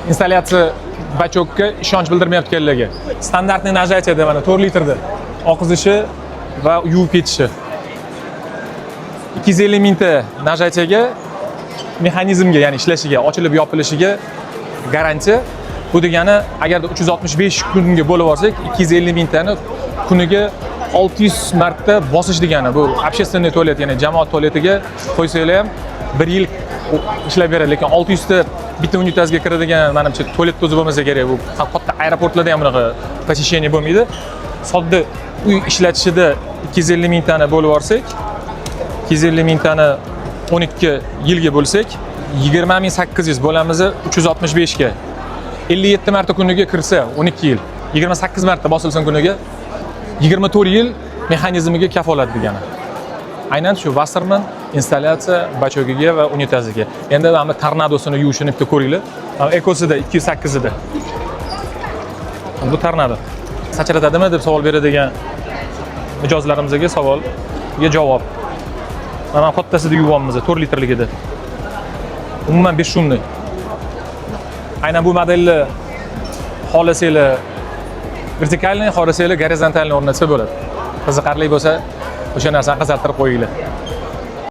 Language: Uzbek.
Installyatsiya бачок ka ishonch bildirmayotganlarga стандартный нажатие da mana 4 litrda oqizishi va yuvib ketishi. 250 mingta нажатие ga, mexanizmga, ya'ni ishlashiga, ochilib yopilishiga garantiya. Bu degani, agarda 365 kunga bo'lib olsak, 250 mingtani kuniga 600 marta bosish degani. Bu общественный tualet, ya'ni jamoat tualetiga qo'ysanglar ham bir yil ishlab beradi, lekin 600 ta bitta unitazga kiradigan, manimcha, tualetda o'zi bo'lmasa kerak. Bu katta aeroportlarda ham bunaqa посещение bo'lmaydi. Sodda uy ishlatishida 250 mingtani bo'lib olsak, 250 mingtani 12 yilga bo'lsak, 20 800 bo'lamiz 365 ga. 57 marta kuniga kirsa, 12 yil 28 marta bosilsin kuniga, 24 yil mexanizmiga kafolat degani. Aynan shu Wasserman installyatsiya бачок iga va unitaziga. Endi mana bu Tornadosini yuvishini bitta ko'ringlar. Mana Ekosida 208 ida. Bu Tornado sachratadimi deb savol beradigan mijozlarimizga savolga javob. Mana kattasida yuvyapmiz, 4 litrligida. Umuman бесшумный. Aynan bu modelni xohlasanglar вертикальный, xohlasanglar горизонтальный o'rnatsa bo'ladi. Qiziqarli bo'lsa, o'sha narsani qiziqtirib qo'yinglar.